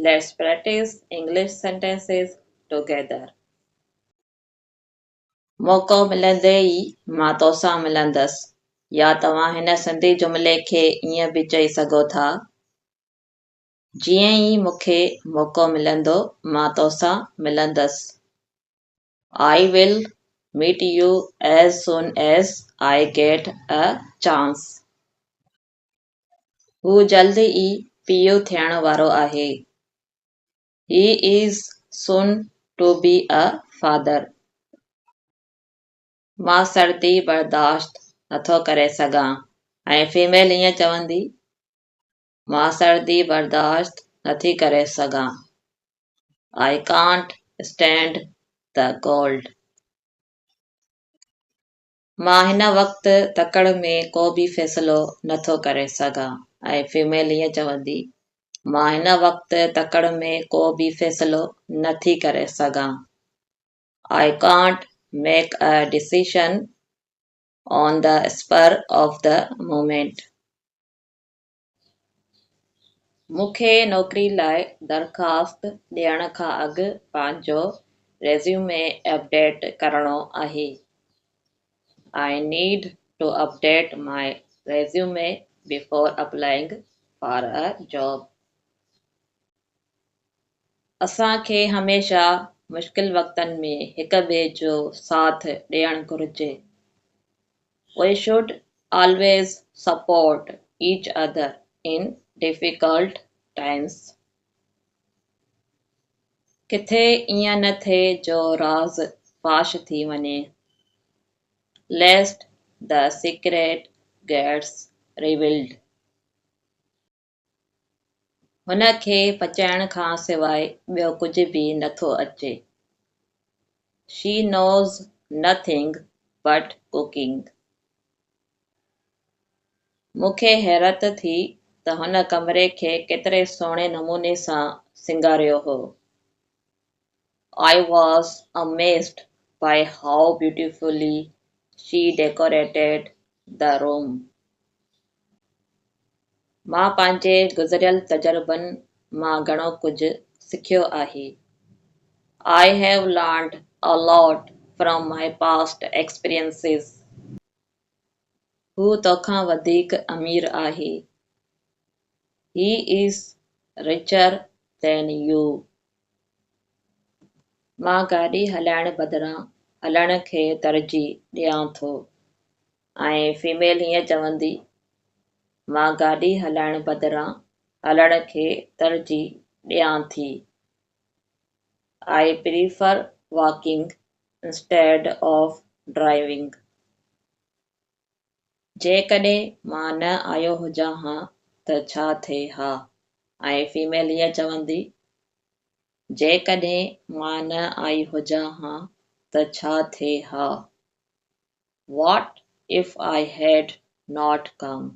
Let's practice English sentences together. موقعو ملندي ئي مان توسان ملندس يا توهان هن سنڌي جملي کي ائين به چئي سگهو ٿا، جيئن ئي مون کي موقعو ملندو مان توسان ملندس. I will meet you as soon as I get a chance. هو جلد ئي پيءُ ٿيڻ وارو آهي. He is soon to be a father. مان سردي برداشت نٿو ڪري سگهان ۽ فيميل ائين چوندي، مان سردي برداشت نٿي ڪري سگهان. I can't stand the cold. مان هن وقت تڪڙ ۾ ڪو به فيصلو نه ٿو ڪري سگهان ۽ فيميل ائين چوندي، مان هن وقت تڪڙ ۾ ڪو به فيصلو نه ٿي ڪري سگهان. I can't make a decision on the spur of the moment. مون کي نوڪري لاء درخواست ڏيڻ کان اڳ پنهنجو ريزيومي اپڊيٽ ڪرڻو آهي. I need to update my resume before applying for a job. اسان کي هميشه مشڪل وقتن ۾ هڪ ٻئي جو ساٿ ڏيڻ گهرجي. We should always support each other in difficult times. ڪٿي ائين نه ٿئي جو راز فاش ٿي وڃي. Lest the secret gets revealed. هن کي پچائڻ کان سواء ٻيو ڪجهه به نه ٿو اچي. She knows nothing but cooking. مون کي حيرت ٿي ته هن ڪمري کي ڪيتري سهڻي نموني سان سينگاريو هو. I was amazed by how beautifully she decorated the room. مان پنهنجي گذريل تجربن مان گهڻو ڪجهه سکيو آهي. I have learned a lot from my past experiences. هو توکان وڌيڪ امير آهي. He is richer than you. مان گاڏي هلائڻ بدران هلڻ کي ترجيح ڏيان ٿو ۽ فيميل هيئن چوندي، مان گاڏي هلائڻ بدران هلڻ کي ترجيح ڏيان ٿي. I prefer walking instead of driving. جيڪڏهن مان نه آيو هجان ها ته ڇا ٿئي ها ۽ فيميل هيئن چوندي، جيڪڏهن مان نه آئي هجان ها ته ڇا ٿئي ها. What if I had not come.